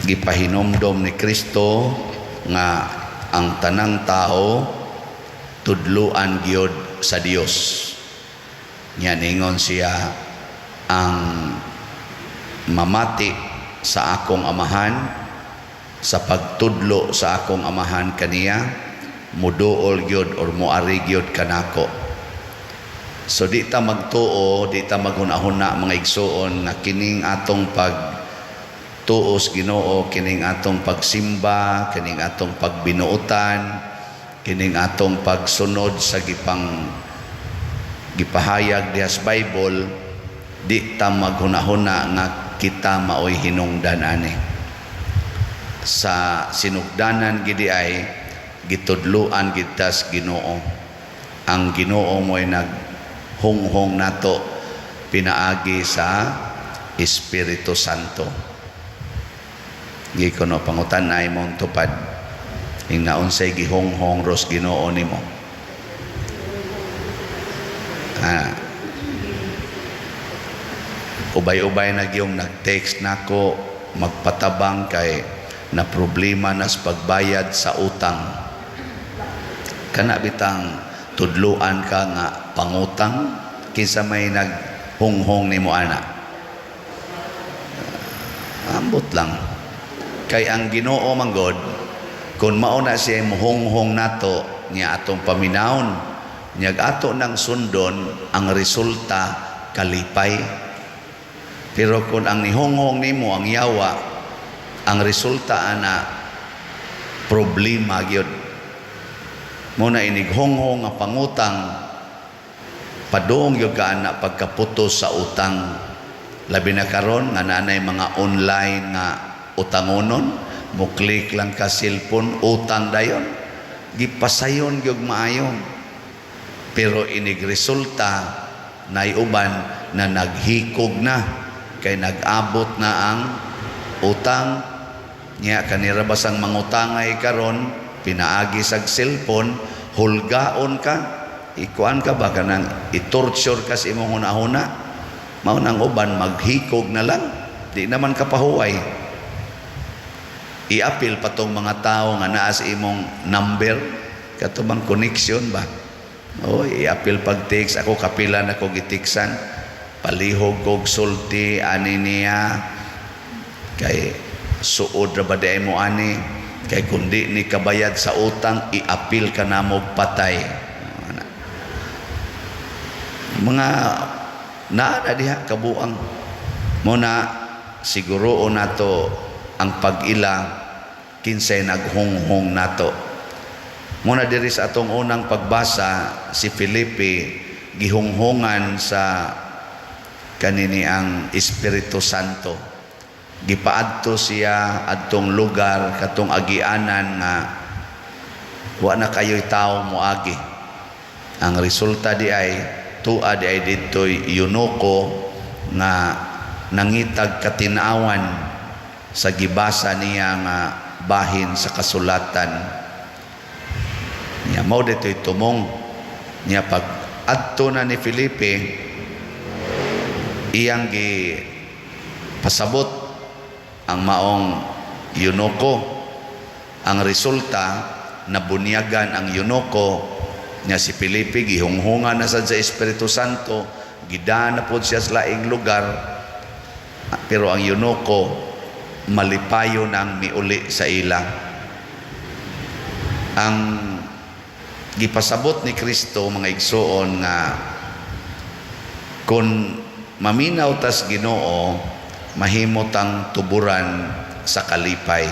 Gipahinomdom ni Kristo nga ang tanang tao tudluan gyud sa Dios. Nya ningon siya, ang mamati sa akong Amahan, sa pagtudlo sa akong Amahan kaniya, muduol gyud or muari gyud kanako. So di ta magtuo, di ta maghuna-huna, mga igsuon, nga kining atong pag tuos Ginoo, kining atong pagsimba, kining atong pagbinuotan, kining atong pagsunod sa gipahayag diha sa Bible, di ta maghuna-huna nga kita maoy hinungdan ani. Sa sinugdanan gidi ay gitudluan kita sa Ginoo. Ang Ginoo mo'y naghunghong nato pinaagi sa Espiritu Santo. Gikono pangutan ay mong tupad. Ingna unsay gihonghong ros Ginoo nimo. Ah. Ubay-ubay na gyung nag-text nako magpatabang kay na problema na sa pagbayad sa utang. Kana bitang tudluan ka nga pangutang, kinsa may naghunghong nimo ana? Ambot lang. Kay ang Ginoo manggod, kung mao na siya muhonghong nato niya atong paminawon, niya ato nang sundon, ang resulta kalipay. Pero kung ang nihonghong nimo ang yawa, ang resulta ana problema gyud. Mo na inighonghong nga pangutang, padung gyud ka ana pagkaputos sa utang. Labi na karon nga naanay mga online nga utangonon, mo click lang ka cellphone, utang dayon. Gipasayon gyud maayo. Pero inig resulta nay uban na naghikog na kay nag-abot na ang utang niya. Kanira basang mangutangay karon pinaagi sa cellphone, hulgaon ka, ikuan ka ba, kanang i-torture ka sa imong hunahuna. Mao nang uban maghikog na lang, di naman ka pahuway. I-apil pa tong mga tao nga naa sa imong number, kato bang connection ba? Oh, i-apil pag text. Ako kapila na ko gitiksan, palihog kog sulti ani niya kay suod ra ba di mo ani, kay kundi ni kabayad sa utang, i-apil ka na mo, patay. Mga naa na diha kabuang. Mo na siguro nato ang pag-ila kinsay naghunghong nato. Muna diri sa atong unang pagbasa, si Felipe gihunghungan sa kanini ang Espiritu Santo. Gipaadto siya adtong lugar katong agianan nga wa na kayo'y tao moagi. Ang resulta di ay tua di ay didto'y eunuko nga nangitag katinawan sa gibasa niya nga bahin sa kasulatan niya. Mao dito'y tumong niya. Pag adto na ni Felipe, iyang gi pasabot ang maong eunuko. Ang resulta, nabunyagan ang eunuko niya. Si Felipe gihunghungan na sad sa Espiritu Santo, gidana pod siya sa laing lugar, pero ang eunuko malipayo nang miuli sa ila. Ang gipasabot ni Kristo, mga igsuon, nga kung maminaw tas Ginoo, mahimo tang tuburan sa kalipay.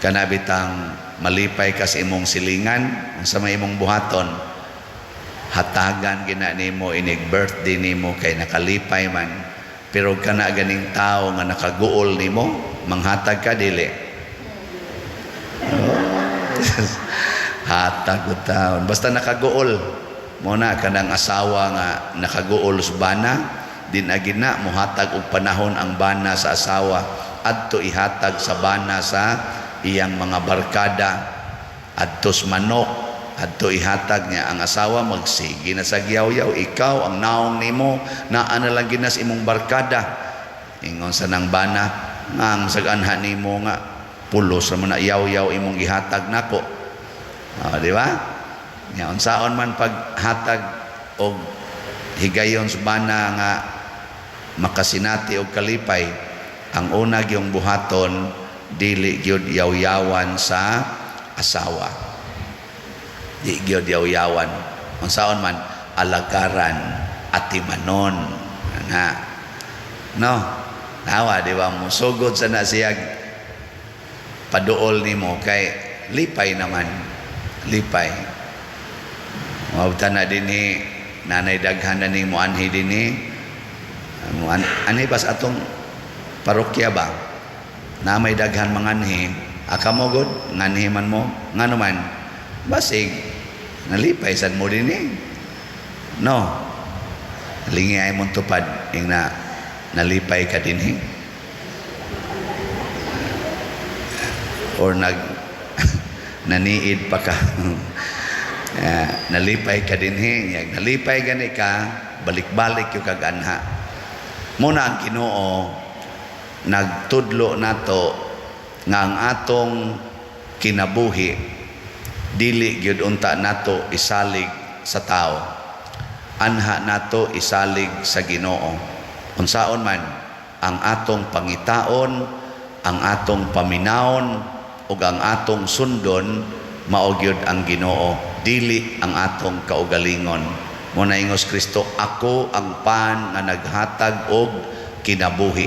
Kana bitang malipay ka sa imong silingan, sa may imong buhaton, hatagan gina nimo inig birthday nimo kay nakalipay man. Pero kana ganing tao nga nakaguol nimo, manghatag ka, dili? Oh. Hatag ko taon basta nakaguol mo na. Kanang asawa nga nakaguol sa bana, din agina mohatag og panahon ang bana sa asawa, adto ihatag sa bana sa iyang mga barkada, adtos manok adto ihatag niya. Ang asawa magsige na sa giyaw-yaw, "Ikaw ang naong nimo, naa na lang ginas imong barkada." Ingon sa nang bana. Nga ang sag-anha nimo nga pulos ra man na, yaw-yaw imong gihatag nako. Oh, di ba? Nya unsaon man paghatag og higayon sa bana nga makasinati og kalipay, ang una gyung buhaton, dili gyud yaw-yawan sa asawa. Di gyud yaw-yawan. Unsaon man alagaran, atimanon na, no? Nawa, di ba, musugod sa na siya paduol nimo kay lipay naman, lipay. Mabta na dinhi, nanay, daghan na nimo anhi dinhi. Anhi pas atong parokya ba na may daghan manganhi aka mo gud nganhi man mo, ngano man basig nalipay sad mo dinhi, no? Lingi ay mong tupad ing na nalipay ka dinhi or nag naniid pa ka. Nalipay ka dinhi. Nalipay gani ka, balik-balik yung kag anha. Muna ang Ginoo nagtudlo nato nga ang atong kinabuhi dili gyud unta nato isalig sa tao, anha nato isalig sa Ginoo. Unsaon man ang atong pangitaon, ang atong paminawon ug ang atong sundon, mao gyud ang Ginoo, dili ang atong kaugalingon. Mo na ingos Kristo, "Ako ang pan nga naghatag og kinabuhi."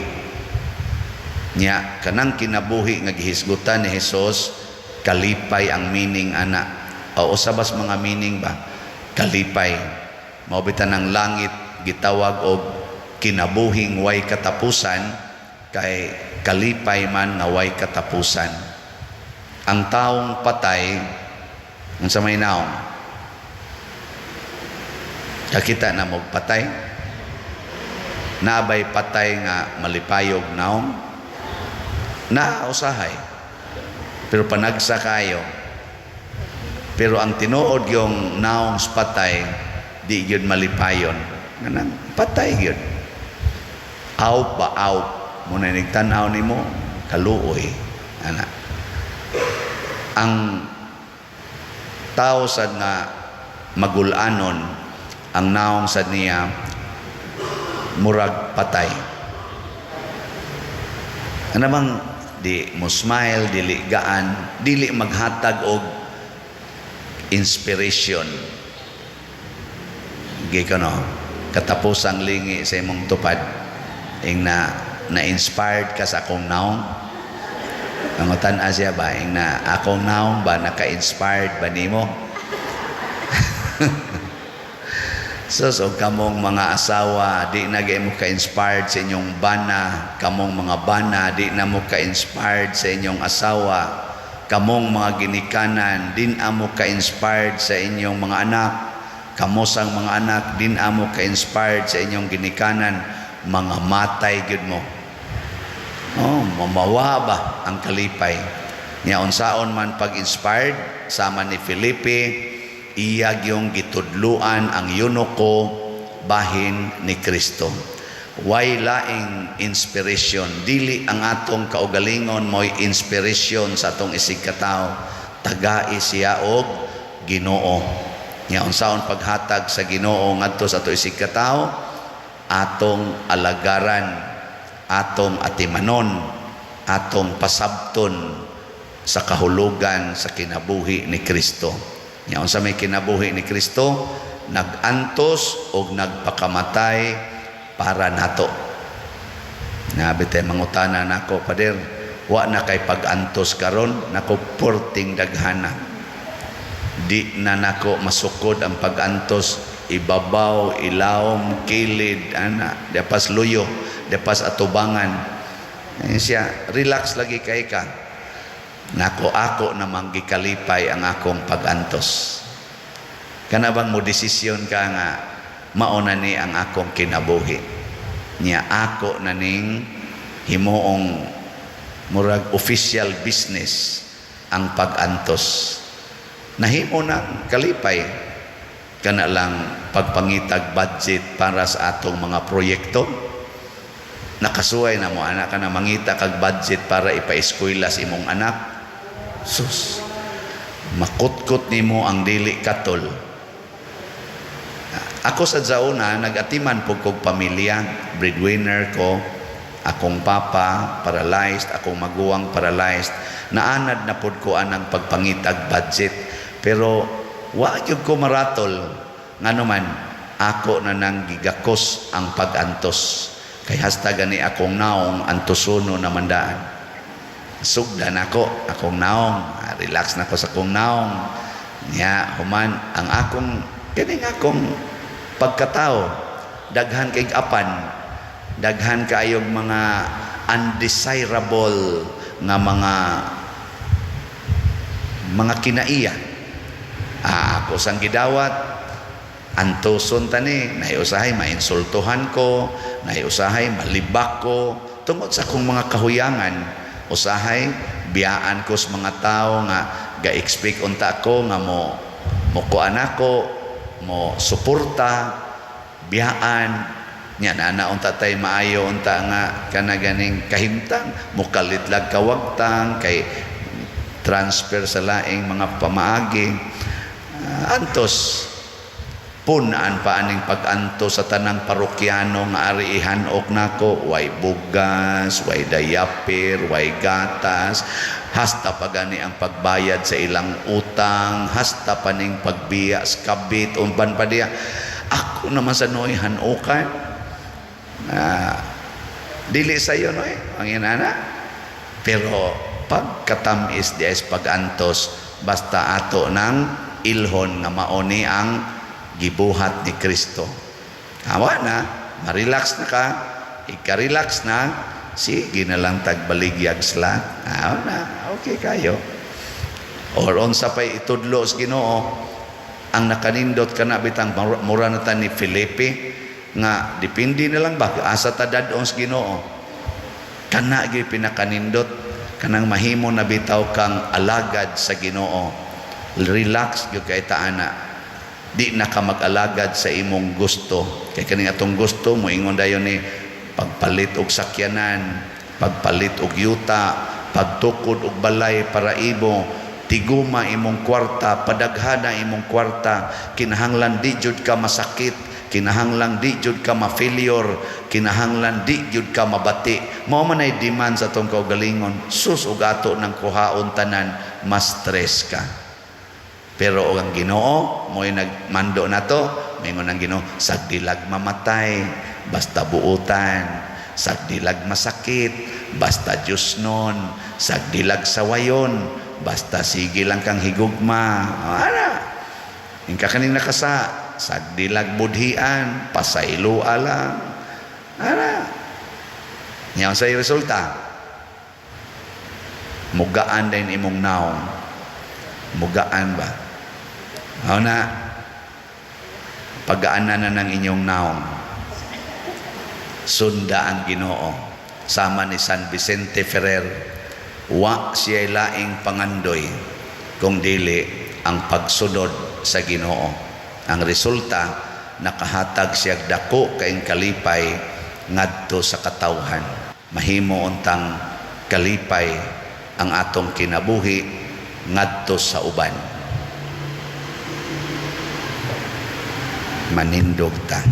Nya kanang kinabuhi nga gihisgutan ni Hesus, kalipay ang meaning ana o usa bas mga meaning ba, kalipay. Mao bitan ang langit gitawag og kinabuhing way katapusan kay kalipay man nga way katapusan. Ang taong patay, unsa may naong? Kakita na mo patay? Nabay patay nga malipayog naong? Na usahay. Pero panagsa kayo. Pero ang tinuod yung naong sa patay, di gyud malipayon. Kanang patay gyud. Awp ba, awp. Muna nigtan-aw nimo kaluoy. Ana. Ang tao sad nga magulanon, ang naong sad niya murag patay. Ano bang di mo smile, dili gaan, dili maghatag og inspiration. Gi no, katapusang lingi sa imong tupad, ing na na-inspired ka sa akong naong. Pangutan siya ba, ing na akong naong ba naka-inspired ba nimo? Sus, og kamong mga asawa, di na mo ka-inspired sa inyong bana. Kamong mga bana, di na mo ka-inspired sa inyong asawa. Kamong mga ginikanan, di na mo ka-inspired sa inyong mga anak. Kamosang mga anak, di na mo ka-inspired sa inyong ginikanan. Mga matay gyud mo. Oh, mamawa ba ang kalipay. Nya unsaon man pag-inspired sama ni Felipe, iya yung gitudluan ang eunuko bahin ni Kristo. Way laing inspiration, dili ang atong kaugalingon mo'y inspiration sa atong isig katao. Tagai siya og Ginoo. Nya unsaon paghatag sa Ginoo ngadto sa ato isig katao, atong alagaran, atong atimanon, atong pasabton sa kahulugan sa kinabuhi ni Kristo. Nya unsa may kinabuhi ni Kristo? Nag-antos og nagpakamatay para nato. Nabi tay mangutana nako, "Pader, wa na kay pag-antos karon?" Nako, porting daghana. Di na nako masukod ang pag-antos, ibabaw, ilawom, kilid, ana, dapas luyo, dapas atubangan. Ayun siya, relax lagi kay ka. Nako, ako namang gikalipay ang akong pag-antos. Kana bang mo desisyon ka nga mauna ni ang akong kinabuhi. Nya ako na ning himuong murag official business ang pag-antos. Nahimo na kalipay kana lang pagpangitag budget para sa atong mga proyekto. Nakasuway na mo anak ka na mangita kag budget para ipa-eskwela sa imong anak. Sus, makutkot nimo ang dili katol. Ako sa zauna, nag-atiman po kog pamilya, breadwinner ko, akong papa paralyzed, akong maguwang paralyzed. Naanad na pod ko anang pagpangitag budget. Pero wa gyud ko maratol, ngano man ako na nang gigakos ang pag-antos. Kay hasta gani akong naong antosono na mandaan. Sugdan ako akong naong, ah, relax na ko sa akong naong. Nya human ang akong kining akong pagkatao, daghan kay apan, daghan kaayog mga undesirable nga mga kinaiya. Ah, ako sang gidawat, antoson tani, nahiusahay mainsultuhan ko, nahiusahay malibak ko tungod sa akong mga kahuyangan. Usahay biyaan ko sa mga tao nga ga-expect unta ko nga mo mo kuan ako, mo suporta, biyaan nya na unta tay maayo unta nga kana ganing kahimtang, mukalit lag kawagtang kay transfer sa laing mga pamaagi. Ah, antos punaan pa aning pag-antos sa tanang parokyano nga ari ihanok nako, way bugas, way diaper, way gatas, hasta pa gani ang pagbayad sa ilang utang, hasta pa ning pagbiya sa kabit, umban pa diya ako naman sa noy hanokan. Ah, dili sayo noy ang inana, pero pagkatamis di is pag-antos, basta ato nang ilhon nga maoni ang gibuhat ni Kristo. Awa na, ma-relax na ka, ika-relax na, sige na lang tagbaligyag sila. Awa na, okay kayo. Or unsa pa'y itudlo sa Ginoo, ang nakanindot ka na bitang mura na ta ni Felipe, nga depende na lang ba, asa ta dad-on sa Ginoo. Kana gyud pinakanindot, kanang mahimo na bitaw kang alagad sa Ginoo. Relax gyud kay ta ana, di na ka mag-alagad sa imong gusto, kay kaning atong gusto moingon dayon ni pagpalit og sakyanan, pagpalit og yuta, pagtukod og balay para imo, tiguma imong kwarta, padaghana imong kwarta, kinahanglan di jud ka masakit, kinahanglan di jud ka ma-failure, kinahanglan di jud ka mabati. Mao man ay demand sa atong kaugalingon. Sus, ug ato nang kuhaon tanan, mas stress ka. Pero og ang Ginoo mo'y nagmando nato, moingon ang Ginoo, sagdilag mamatay, basta buutan, sagdilag masakit, basta Diyos nun, sagdilag sawayon, basta sige lang kang higugma. Ana. Ingka kaning nakasa, sagdilag budhian, pasayloa lang. Ana. Nya sa resulta, mugaan din imong naong. Mugaan ba? Mao na, pagaanan na ng inyong naong. Sunda ang Ginoo. Sama ni San Vicente Ferrer, wa siya laing pangandoy kung dili ang pagsunod sa Ginoo. Ang resulta, nakahatag siya dako kaing kalipay ngadto sa katawhan. Mahimo untang kalipay ang atong kinabuhi ngadto sa uban. Manindog ta.